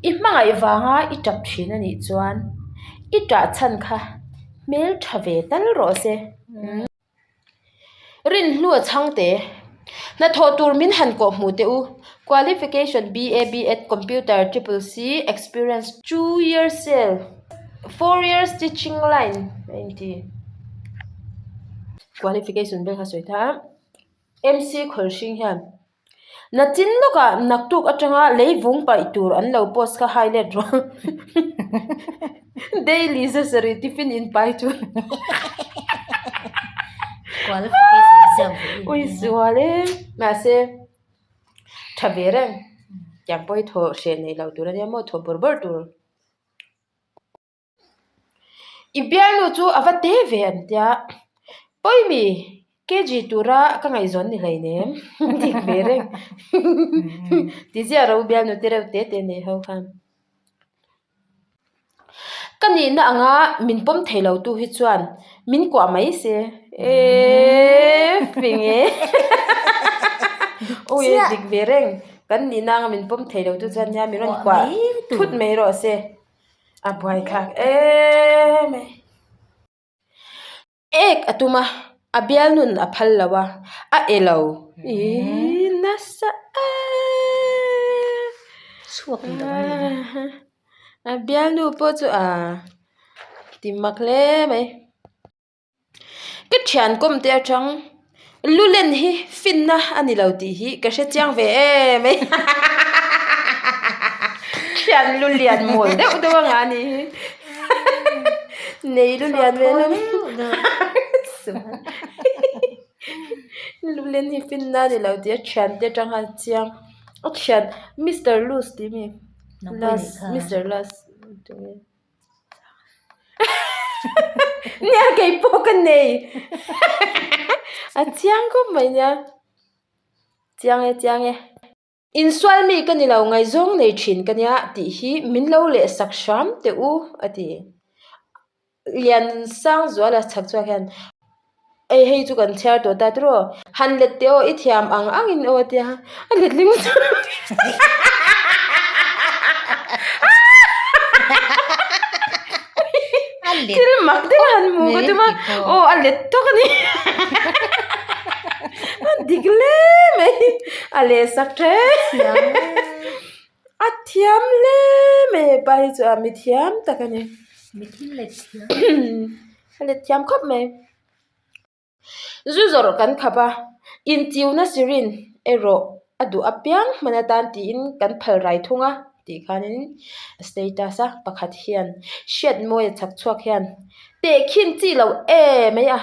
I hmangaih vanga i tap thin a nih chuan i tah chhan kha hmeltha ve tal rawh se. Rinhlua chhangte, Hnathawh tur min han kawh hmuh teh u. Qualification BA BEd Computer Triple C Experience Two years sale Four years teaching line a inti. Qualification vel kha sawi ta a. MC Khawlhring hian Nachin lawkah naktuk atanga leivung paih tur an lo post kha hai let rawh. Daily zasarih tiffin in pai chu. Ui sual e. Mahse tha ve reng. Tiang pawh hi thaw hreh neih loh tur ania maw thaw bawrh bawrh tur. I bialnu chu a va te ve an tia, Pawimi KG tura ka ngaihzawn ni hleinem dik ve reng ti ziah ro bialnu te reuh te te nei ho khan. Ka nihna anga min pawm thei lo tu hi chuan min kuah mai se eeee fing e ui dik ve reng kan nihna anga min pawm thei lo tu chuan nia min rawn kuah thut mai rawh se. A buai thlak em e. Ek a tum a, a bialnun a phal lo a, a e lo. Ih nasa em. Chhuak ni lo a ni. A bialnu pawh chu a ti mak hle mai. Ka thian kawm te atang lulen hi finna a ni lo tih hi ka hre chiang ve em mai thian lu lian mawl deuh deuh anga a nih hi nei lu lian ve hlawm lulen hi finna a ni lo tih a thian te atang khan a chiang a thian mister loose tih mi mister loose. Nia kei pawh ka nei a chiang khawp mai nia chiang e chiang e insual mi ka ni lo ngaihzawng nei thin ka nia tih hi min lo leh sak hram teh u a ti Liansangzuala chhak chhuak hian Ei hei chu kan chhiar tawh ta tiraw han let teh aw i thiam ang ang in aw tia a let ling thil mak deuh a han hmu ka tum a aw a let tawk a ni a dik hle mai a leh sak thet a thiam hle mai hepa hi chu a mi thiam tak a ni. A let thiam khawp mai. Zu zawrh kan khap a, inchiuna syringe erawh a duh apiang hman atan tiin kan phal rai thung a tih khanin status a pakhat hian hriat mawi a chhak chhuak hian tehkhin chi lo em mai a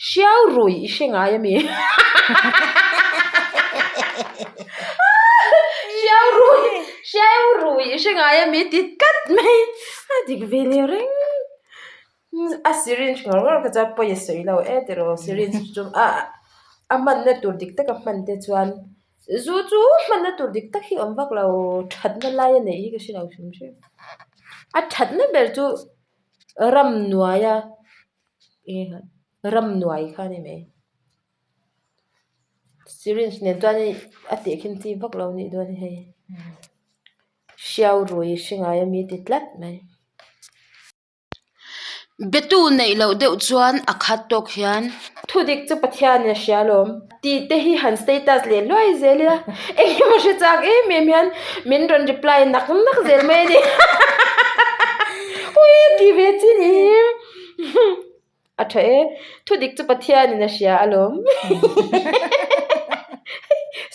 hriau rui i hre ngai ami hriau rui hriau rui i hre ngai ami ti tlat mai a dik ve leh reng. A syringe ngawr ngawr kha chuan pawi a sawi lo e tiraw syringe chu a a hmanna tur dik taka hman te chuan zu chu hmanna tur dik tak hi a awm vak lo thatna lai a neih hi ka hre lo hrim hrim a thatna ber chu ramhnuaia ramhnuai kha a ni mai syringe nen chuan a tehkhin chi vak lo a nih dawn hi hei hriau rui hre ngai ami ti tlat mai. Betu neih loh deuh chuan a khat tawk hian. Thudik chu Pathianin a hria alawm tih te hi han status leh hluai zel ila eng emaw hre chak em em hian min rawn reply nak nak zel mai a ni. Ui ti ve chi ni hi. A tha e, thudik chu Pathianin a hria alawm.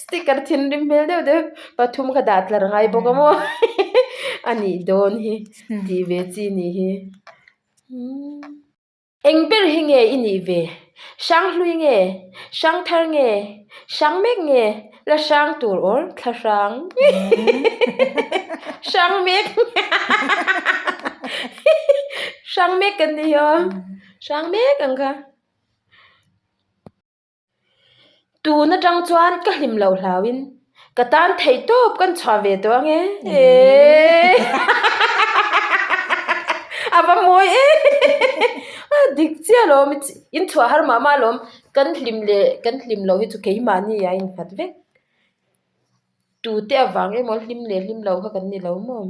Sticker thinrim hmel deuh deuh pathum kha dah tlar ngai bawk a maw a nih dawn hi tih ve chi nih hi. Eng ber hi nge i nih ve? Hranghlui nge? Hrangthar nge? Hrang mek nge? La hrang tur or thla hrang. Hrang mek. Hrang mek kan ni hi aw. Hrang mek ang kha. Tun atang chuan ka hlim lo hlauin ka tan theih tawp kan chhuah ve tawh ang e. A va mawi e. A dik chiah alawm in chhuah har mah mah alawm. Kan hlim leh kan hlim loh hi chu keimahni a innghat vek. Tute avang emaw hlim leh hlim loh kha kan ni lo maw?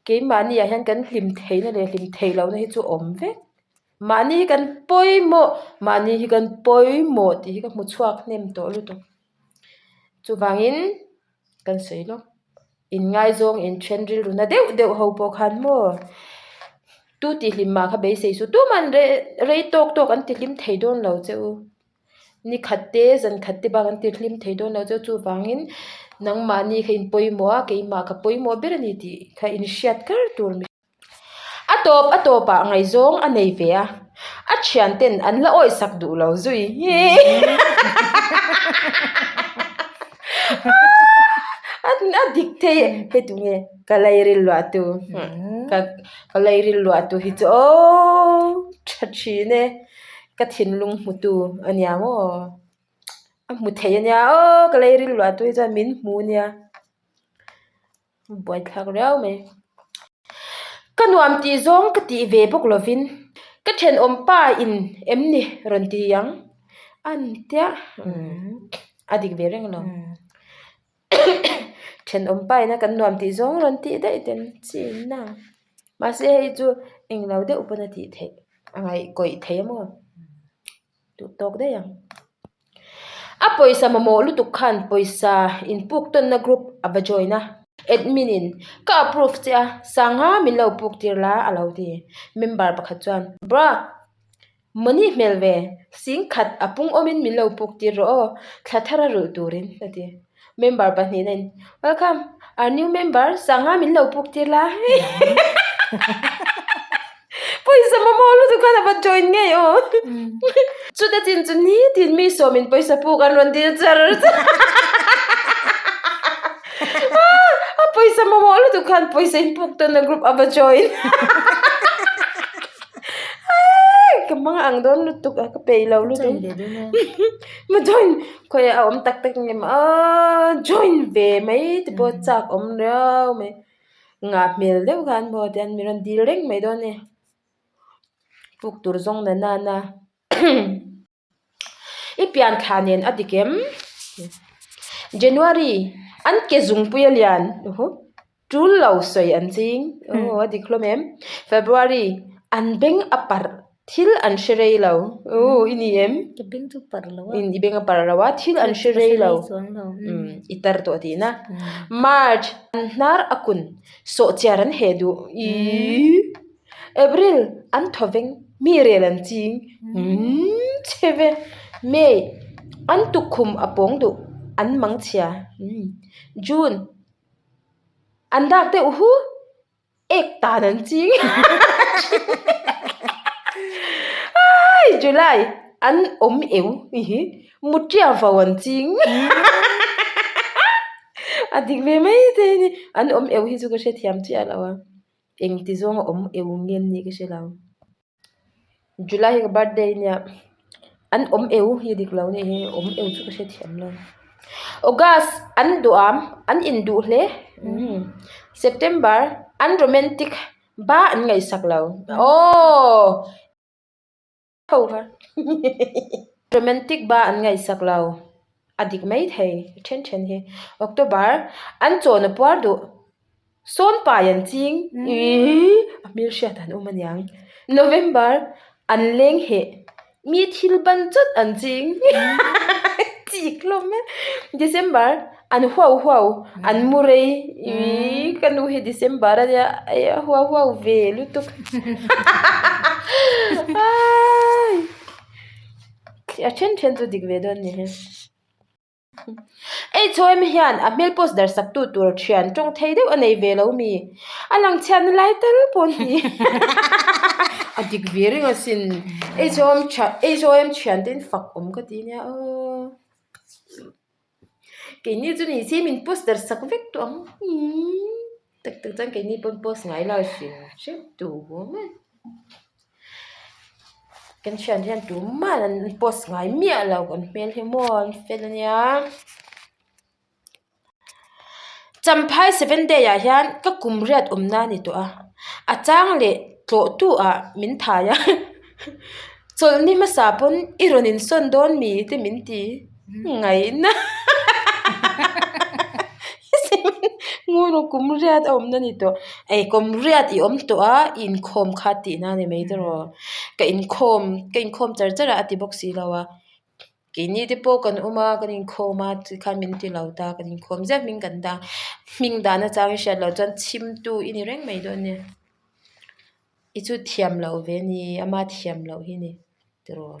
Keimahni ah hian kan hlim theihna leh hlim theih lohna hi chu a awm vek. Mahni hi kan pawimawh, mahni hi kan pawimawh tih hi ka hmu chhuak hnem tawh lutuk. Chuvangin kan sawi lawk, inngaizawng inthen rilru na deuh deuh ho pawh khan maw tu tihhlim mah kha beisei suh, tuman rei tawk tawk an tihlim thei dawn lo che u. Ni khat te zan khat te bak an ti hlim thei dawn lo chu chuvangin nangmahni kha in pawimawh a keimah ka pawimawh ber a ni tih kha in hriat kar tur mi a tawp a tawp ah ngaihzawng a nei ve a a thian ten an la awih sak duh lo zui a dik thei hei tunge ka lairil luah tu ka lairil luah tu hi chu aww tha thin e. Ka thinlung hmutu a nia maw? A hmu thei a nia aw ka lei rilru ah tui chuan min hmu a nia buaithlak riau mai. Ka nuam tih zawng ka tih ve bawk lovin ka thenawm pa in em ni rawn ti ang a ni tia a dik ve reng lo. Thenawm pa ina kan nuam tih zawng rawn tih daih ten chi in na mahse hei chu englo deuh pawn a tih theih a ngaihkawih thei a maw duh tawk daih ang. A pawisa mamawh lutuk khan pawisa inpuk tawnna group a va join a admin in ka approve che a sangha min lo puk tir la a lo ti member pakhat chuan bra. Mawni hmel ve, sing khat a pung awmin min lo puk tir rawh aw, thla thar a rulh turin, a ti. Member pahnihna in, Welcome, our new member, sangha min lo puk tir la. Pawisa mamawh lutuk khan a va join ngei aw. Chuta chin chu nitin mi sawmin pawisa puk an rawn dil char char. A pawisa mamawh lutuk khan pawisa in puk tawnna group a va join. Ka hmang ang dawn lutuk a ka peih lo lutuk ma join khawi a awm tak tak nge maw aaa join ve mai te pawh chak awm riau mai ngah hmel deuh khan maw tian min rawn dil reng mai dawn a ni puk tur zawng na nana. I pian thla nen a dik em? January, An ke zungpui a lian, tul lo sawi an ching, aw a dik hlawm em? February, An beng a parh, thil an hre rei lo, aw i ni em? Ka beng chu parh lo a. I beng a parh lo a, thil an hre rei lo, i tar tawh tihna. March, An hnar a kun, sawhchiar an heh duh, ii. April an thaw veng mi rel an ching umm chhe ve May an tukkhum a pawng duh an mang chhia umm June an dak deuh hu ek tan an ching ai July an awm eu hi mutia vau an ching a dik ve mai thei a ni an awm eu hi chu ka hrethiam chiah lo a. Engti zawng a awm eu nge an nih ka hre lo. July hi ka birthday a nia an awm eu hi a dik lo nih hi awm eu chu ka hrethiam lo. August an duham an induh hle September an romantic ba an ngaihsak lo aww. Ho kha romantic ba an ngaihsak lo a dik mai thei then then hi October an chawn a puar duh sawn pai an ching ihh a hmel hriat an awm aniang November an leng heh mi thil ban chawt an ching chik hlawm e December an huau huau an mu rei ih ka nu hi December a nia a huau huau ve lutuk a then then chu dik ve dawn a ni hi HOM hian a hmel post dar sak tu tur thian tawng thei deuh a nei ve lo mi a lang chhiatna lai tal pawh a ni a dik ve reng asin HOM HOM thian te in fak awm ka ti nia aw. Keini chu ni se min post dar sak vek tawh ang umm tak tak chuan keini pawn post ngai lo hrim hrim tu awm e kan thian hian tumah an post ngai miah lo kan hmel hi maw an fel ania Champhai seven day ah hian ka kum riat awmna a ni tawh a a chang leh tlawh tu ah min thai a chawlhni hmasa pawn i rawn insawn dawn mi te min ti. Ngaihna. Ngawi rawh kum riat a awmna ni tawh. Ei kum riat i awm tawh a i inkhawm kha tihna a ni mai tawh. Ka inkhawm ka inkhawm char char a a ti bawk si lo a. Keini te pawh kan awm a kan inkhawm a tikhan min ti lo ta kan inkhawm ziah hming kan dah hming dahna chang i hriat loh chuan chhimtu i ni reng mai dawn nia. I chu thiam loh ve a ni ama thiam loh hi ni tiraw.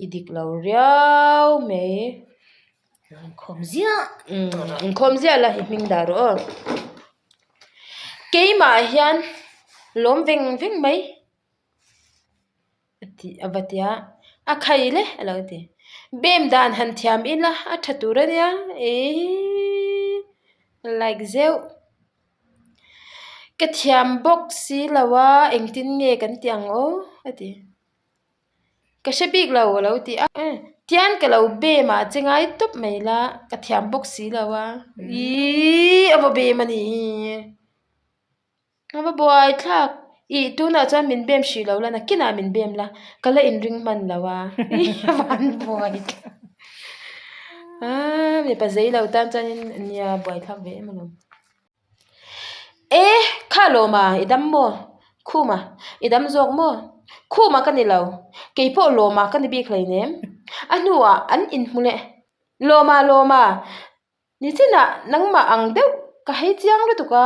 I dik lo riau mai. Inkhawm ziah. Inkhawm ziah la i hming dah rawh aw. Keimah hian lawm veng veng mai a ti a va ti a, a khai le a lo ti. Bem dan han thiam ila a tha tur a nia eeii like zeuh. Ka thiam bawk si lo a engtin nge kan ti ang aw a ti. Ka hre bik lo a lo ti a, tian ka lo bem ah che ngai tawp mai la, ka thiam bawk si lo a, iiii a va bem a ni, a va buai thlak, ih tunah chuan min bem hrih lo la nakinah min bem la, ka la inring hman lo a, ih a van buai thlak, aaa mipa zei lo tan chuanin nia buai thlak ve em alawm. E, kha Lawma, i dam maw? Khuma, i dam zawk maw? Khuma ka ni lo, kei pawh Lawma ka ni bik hleinem. A hnuah an inhmu leh. Lawma, Lawma, nichinah nangmah ang deuh ka hei chiang lutuk a,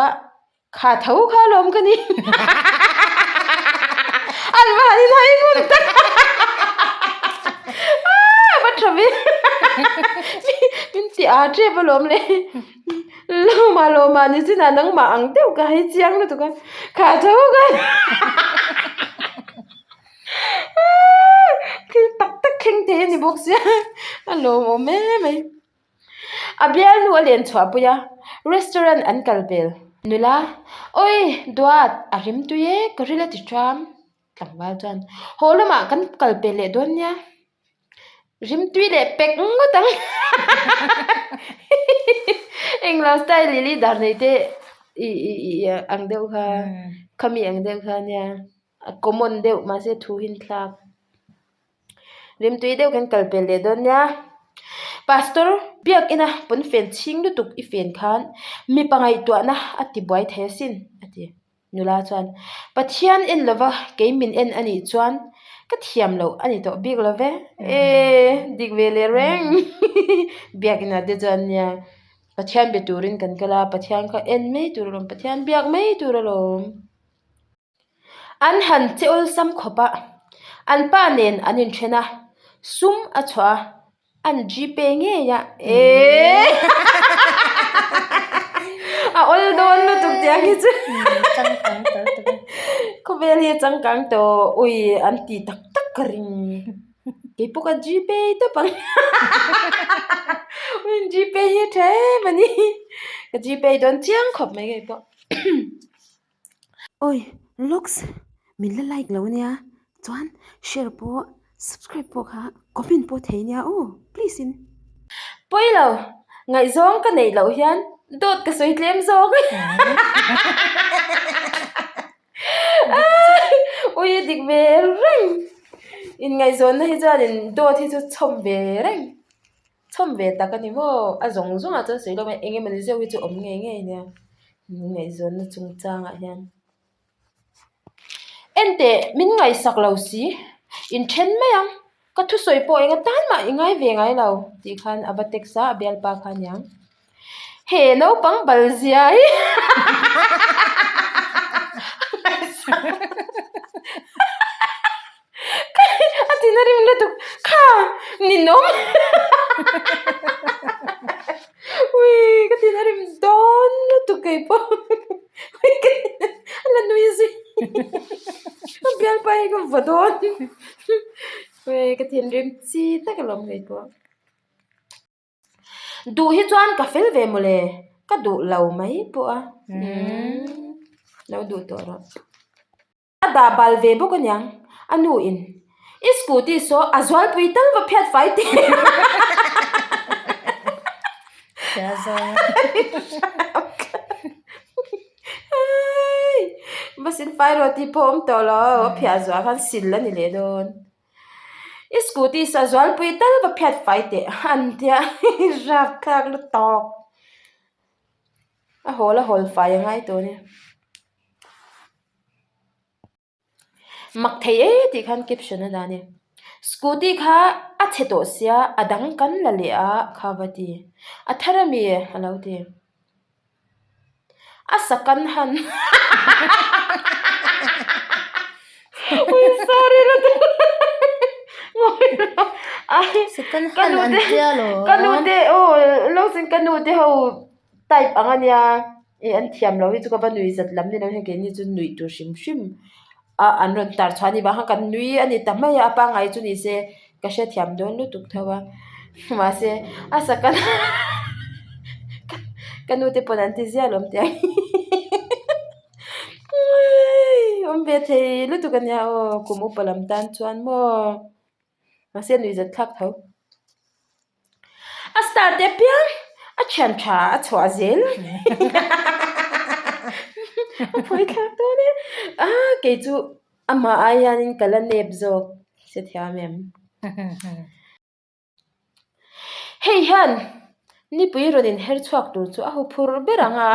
kha tho kha lawm ka ni. An va han inhai ngun tak a va tha ve min ti a tep alawm le. Lawma lawma ni chinah nangmah ang deuh ka hei chiang lutuk a kha tho ka thil tak tak thleng thei a ni bawk sia a lawmawm em mai a bialnu a len chhuah pui a restaurant an kal vel nula awi duat a rim tui e ka ril a ti ṭam tlangval chuan haw lamah kan kal pel leh dawn nia. Rimtui leh pek ngawt ang englo style lily dar nei te ih ih ih ang deuh kha khami ang deuh kha nia a common deuh mahse thu hi an thlak rimtui deuh kan kal pel leh dawn nia pastor biakina pawnfen chhing lutuk i fen khan mipa ngaihtuahna a ti buai thei asin a ti. Nula chuan, Pathian en lova kei min en a nih chuan ka thiam loh a ni tawh bik lo ve. E, dik ve leh reng. Biakinah te chuan nia Pathian be turin kan kal a, Pathian kha en mai tur alawm, Pathian biak mai tur alawm. An han che awlsam khawp a, an pa nen an inthen a, sum a chhuah a, An gpay ngei a eee a awl dawn lutuk tiang hi chu khawvel hi a changkang tawh ui an ti tak tak ka ring keipawh ka gpay tawp ang ui gpay hi a tha em a ni ka gpay dawn chiang khawp mai keipawh. Awi looks min la like lo ania chuan share pawh subscribe pawh kha comment pawh thei ania aw please in. Pawi lo ngaihzawng ka neih loh hian dawt ka sawi tlem zawk ui a dik ve reng inngaihzawnna hi chuanin dawt hi chu chhawm ve reng. Chhawm ve tak a ni maw? A zawng zawngah chuan sawi lawm e, eng emawni zeuh hi chu awm ngei ngei nia ngaihzawnna chungchangah hian. Enteh, min ngaihsak lo si, inthen mai ang, ka thusawi pawh eng atan mah i ngai ve ngai lo tih khan a va text a, a bialpa kha aniang. He naupang bal zia hi A tina rim lutuk kha ninawm ui ka tina rim dawn lutuk kei pawh ui ka tina a la nui zui ka bialpa hi ka va dawn ui ka thinrim chi tak alawm kei pawh. Duh hi chuan ka fel ve mawle, ka duh lo mai pawh a, umm lo duh tawh rawh. A dah bal ve bawk aniang, a nu in i scooty saw a zualpui tal va phiat fai teh. Va sil fai rawh tih pawh a awm tawh lo, a phiah zuah khan sil a ni leh dawn. I scooty saw a zualpui tal va phiat fai teh an tia rapthlak lutuk. A hawl a hawl fai a ngai tawh a ni. Mak thei e tih khan caption a dah a ni. Scooty kha a chhe tawh sia a dang kan la leh a kha va ti. A thar a mi a lo ti. A sa kan han Ui sorry lutuk Second hand an tia lo. Ka nu te aw lo sin ka nu te ho type ang a nia ih an thiam lo hi chu ka va nui zat lam ni lo hei keini chu nuih tur hrim hrim a an rawn tar chhuah a nih vang khan kan nui a ni ta mai a a pangngai chu ni se ka hrethiam dawn lutuk tho a mahse a second ka nu te pawn an ti ziah alawm tih ang awm ve thei lutuk a nia aw kum upa lam tan chuan maw. Mahse nuih zat thlak tho. A star te apiang a thian tha a chhuah zel. A phawi thlak dawn e. A kei chu amah ai hianin ka la nep zawk hrethiam em. Hei hian nipui rawn inher chhuak tur chu a hu phur ber ang a.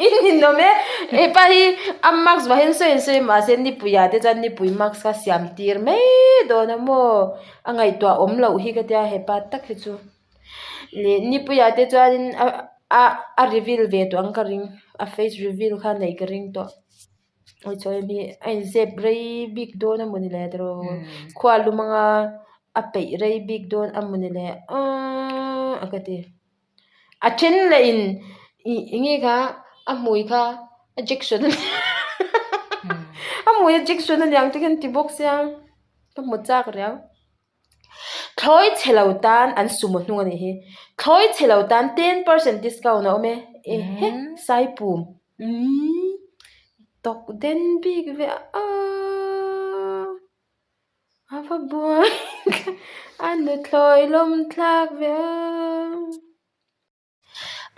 In ninawm e. Hepa hi a mask vah hian sawi sawi mahse nipuiah te chuan nipui mask kha siam tir mai dawn a maw. A ngaihtuah awm loh hi ka tia hepa tak hi chu. Leh nipuiah te chuanin a a a reveal ve tawh ang ka ring. A face reveal kha neih ka ring tawh. Awi chaw em hi a inzep rei bik dawn a mawni le tiraw khua lum anga a peih rei bik dawn a mawni le aaa a ka ti a then leh in ih eng nge kha a hmui kha a jection a hmui a jection aniang te khan ti bawk sia ka hmu chak riau. Thlawi chhe lo tan an sumo hnung a nih hi. Thlawi chhe lo tan 10% discount a awm e. Ehe Saipum umm tawk den bik ve aaa a va buai a nuthlawi lawm thlak ve aaa.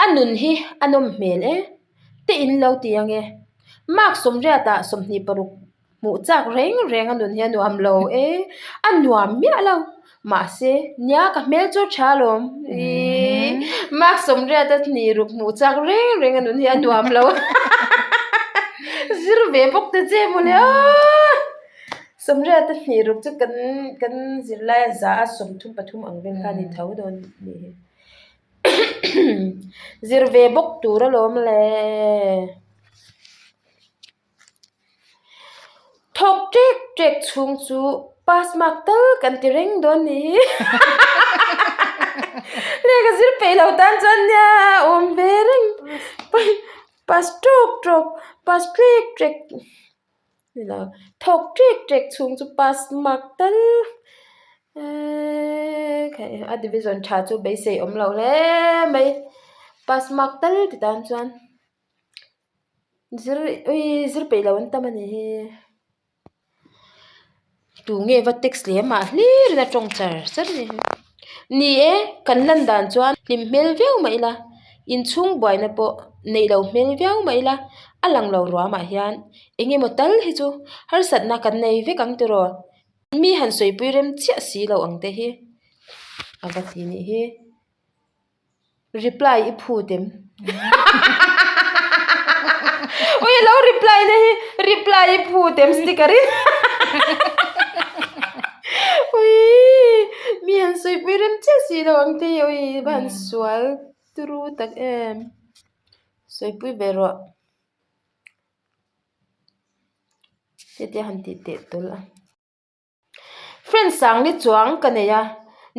A nun hi a nawm hmel e, te in lo ti ang e. Mark sawmriatah 26 hmuh chak reng reng a nun hi a nuam lo e, a nuam miah lo. Mahse, nia ka hmel chu tha alawm. Ii, Mark sawmriata hnih ruk hmuh chak reng reng a nun hi a nuam lo. Zir ve bawk ta che mawle aw. Sawmriata hnih ruk chu kan kan zirlai a za a 33 ang vel kha a ni tho dawn nih hi. Zir ve bawk tur alawm le. Thawk ṭek ṭek chhung chu pass mark tal kan ti reng dawn ni hi. Lehkha zir peih lo tan chuan nia awm ve reng. Pass ṭawk ṭawk, pass ṭek ṭek. Ni lo, thawk ṭek ṭek chhung chu pass mark tal eeee a division tha chu beisei awm lo hle mai pass mark tal ti tan chuan zir ui zir peih lo an tam a ni hi. Tunge va text leh amah hlir in a tawng char char a ni. Ni e, kan lan dan chuan hlim hmel viau mah ila, inchhung buaina pawh neih lo hmel viau mah ila, a lang lo ruamah hian eng emaw tal hi chu harsatna kan nei vek ang tiraw? Mi han sawipui rem chiah si lo ang te hi a va ti nih hi. Reply i phut em? Ui alo reply na hi reply i phut em sticker in Ui mi han sawipui rem chiah si lo ang te hi ui va han sual turu tak em sawipui ve rawh hetia han tih teh tawlh a. Friend Sangli chuang ka nei a,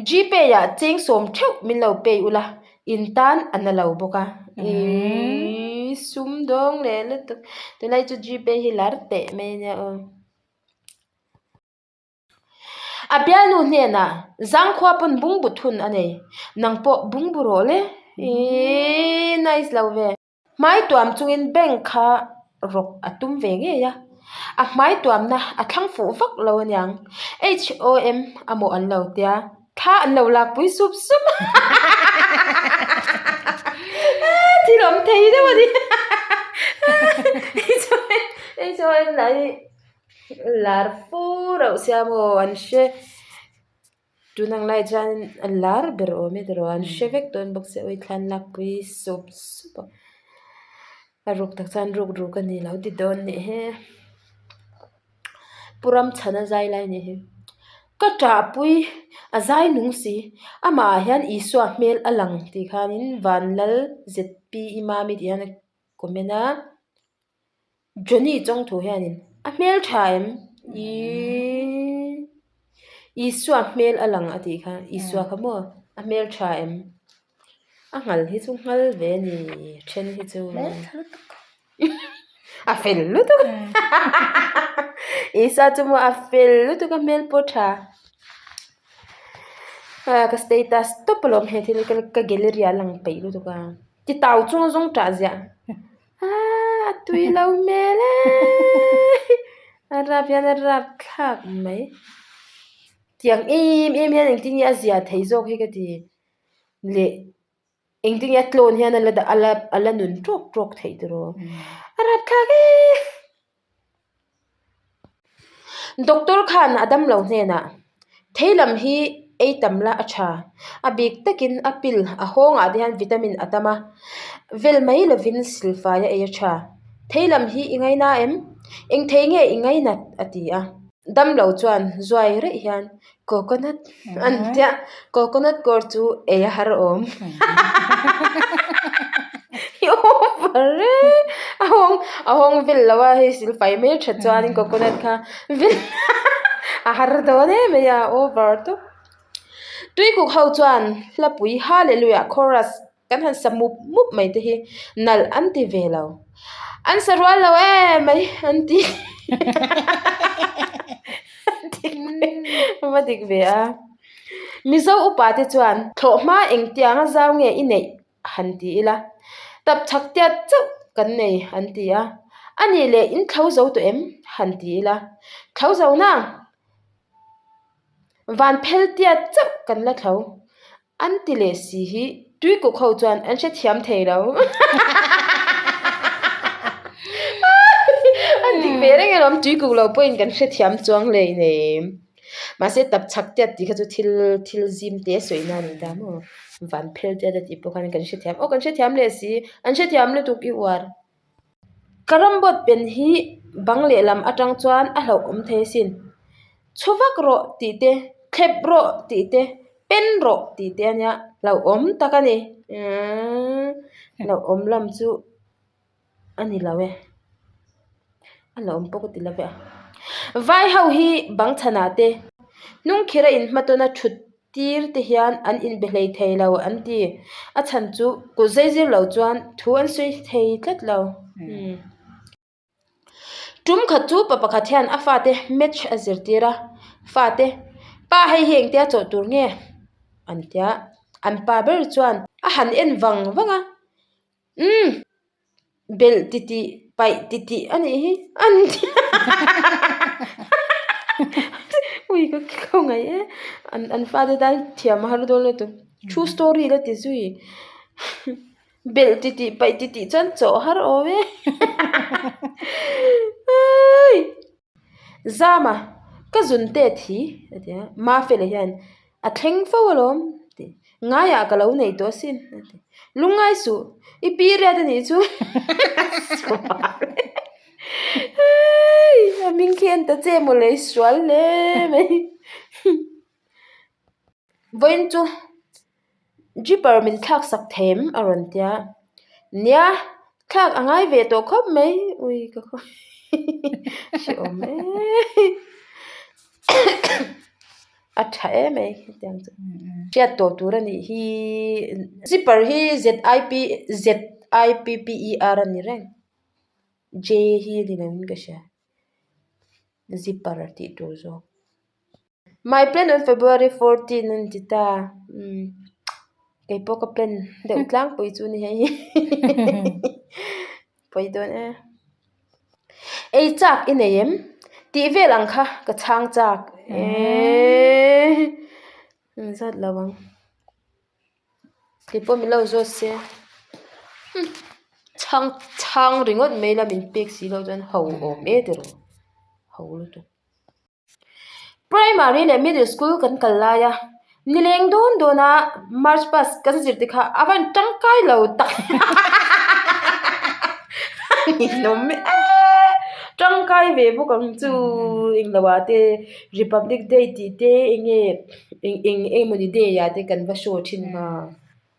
Gpay ah cheng sawm theuh min lo pay ula, in tan a na lo bawk a. Iiii sum dawng leh lutuk. Tunlai chu Gpay hi lar teh mai ania aw. A bialnu hnenah zangkhua pawn bungbu thun a nei, nang pawh bungbu rawh le. Iiii nice lo ve. Hmai tuam chungin bank kha rawk a tum ve ngei a, a hmai tuamna a thlang fuh vak lo aniang. HOM a maw an lo tia, thla an lo lakpui sup sup a. Thil awm thei deuh a ni. HOM lah hi lar fu reuh sia maw an hre. Tun ang lai chuan a lar ber awm e tiraw an hre vek dawn bawk sia ui thlan lakpui sup sup a a ruk tak chuan ruk ruk a ni lo ti dawn nih hi Pu Ramchhana zai lai nih hi ka ṭahpui a zai nung si amah ah hian Isua hmel a lang tih khanin Vanlal ZPE Mami tih hian a comment a. Johnny chawngthu hianin a hmel tha em? Ihh Isua hmel a lang a tih kha Isua kha maw a hmel tha em? A nghal hi chu nghal ve a ni then hi chu a fel lutuk Isua chu maw a fel lutuk a hmel pawh tha ka status tawp alawm he thil ka gallery ah a lang peih lutuk a ti tau chung zawng tah ziah. Aaa a tui lo hmel e a rap hian a rap thlak mai tiang em em hian engtin nge a zia thei zawk hi ka ti leh engtin nge a tlawn hian a la dah a la a la nun tawk tawk theih tiraw a rap thlak e. Doctor khan a damlo hnenah thei lam hi ei tam la a tha a bik takin a pil a hawngah te hian vitamin a tam a vel mai lovin silfai a ei a tha thei lam hi i ngaina em eng thei nge i ngainat a ti a damlo chuan zuai raih hian Coconut an tia coconut kawr chu ei a har awm i over e a hawng a hawng vel lo a hei silfai mai tha chuanin coconut kha vel a har dawn em mai a over tawp tuikuk ho chuan hlapui hallelujah chorus Kan han sa mup mup mai te hi nalh an ti ve lo. An sa rual lo em mai an ti. Va dik ve a. Mizo upa te chuan thlawh hma engtianga zau nge i neih han ti ila. Tap chhak tiat chauh kan nei an ti a. A nih leh in thlo zo tawh em han ti ila. Thlo zo na van phel tiat chauh kan la thlo. An ti leh si hi tuikuk ho chuan an hrethiam thei lo. An dik ve reng alawm tuikuk lo pawhin kan hrethiam chuang hlei nei. Mahse tap chhak tiat tih kha chu thil thil zim te sawi na a ni ta maw. Van phel tiat a tih pawh khan kan hrethiam aw kan hrethiam leh si an hrethiam lutuk i uar. Ka rambawt pen hi bang lehlam atang chuan a hlauhawm thei asin. Chhu vak rawh tih te, thlep rawh tih te, pen rawh tih te ania hlauhawm tak a ni. Hlauhawm lam chu a ni lo e. A hlauhawm pawh ka ti lo ve a. Vai ho hi bang chhanah te hnung khira inhmatawna thut tir te hian an inbe hlei thei lo an ti. A chhan chu kut zai zir lo chuan thu an sawi thei tlat lo. Tum khat chu pa pakhat hian a fate match a zirtir a, fate pa hei hi engtia chawh tur nge an tia an pa ber chuan a han en vang vang a umm belh titih paih titih a nih hi an ti ui ka khawngaih e an an fate tan thiam a har dawn lutuk true story la ti zui. Belh titih paih titih chuan chawh har awm e. Zama, ka zun te thi a ti a, Mafela hian a thleng fo alawm tih ngaiah ka lo nei tawh asin a ti. Lungngai suh, i period a nih chu a hming khi en ta che mawle i sual hle mai. Vawiin chu. Jeeper min thlak sak thei em a rawn ti a nia thlak a ngai ve tawh khawp mai ui ka khaw hrehawm e a tha em mai hetiang chu hriat tawh tur a nih hi zipper hi z i p z i p p e r a ni reng j hi a ni lo in ka hria zipper tih tur zawk. My plan on February 14 an ti ta umm kei pawh ka plan deuh tlangpui chu ni hei pawi dawn e ei chak i nei em tih vel ang kha ka chhang chak eeee in zawt lo ang kei pawh min lo zawt se chhang chhang ringawt mai la min pek si loh chuan ho awm e tiraw ho lutuk. Primary leh middle school kan kal lai a. Nileng dawn dawn a march past kan zir te kha a van tangkai lo tak a ninawm e tangkai ve bawk ang chu englo ah te republic day tih te enge eng eng emawni day ah te kan va show thin a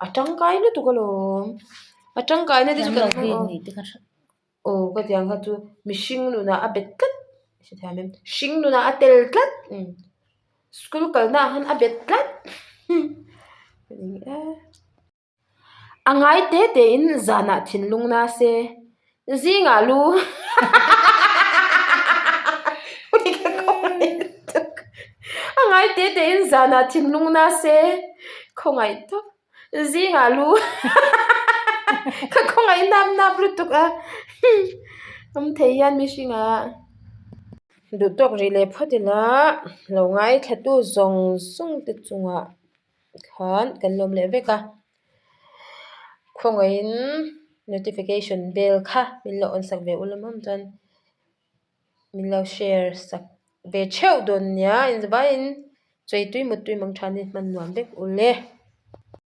a tangkai lutuk alawm a tangkai na te chu kan Aw ka tiang kha chu mihring nunah a bet tlat hrethiam em hring nunah a tel tlat school kalna ah khan a bet tlat a ngai te te in zanah thinlung na se zingah lu a ngai te te in zanah thinlung na se khawngaih tawp. Zingah lu ka khawngaih nap nap lutuk a awm thei hian mihringah duh tawk rih leh phawt ila lo ngaithla tu zawng zawng te chungah khan kan lawm leh vek a khawngaihin notification bell kha min lo on sak ve ula mawm chuan min lo share sak ve theuh dawn nia inzavaiin chawi tui mut tui mang tha ni hman nuam vek ule.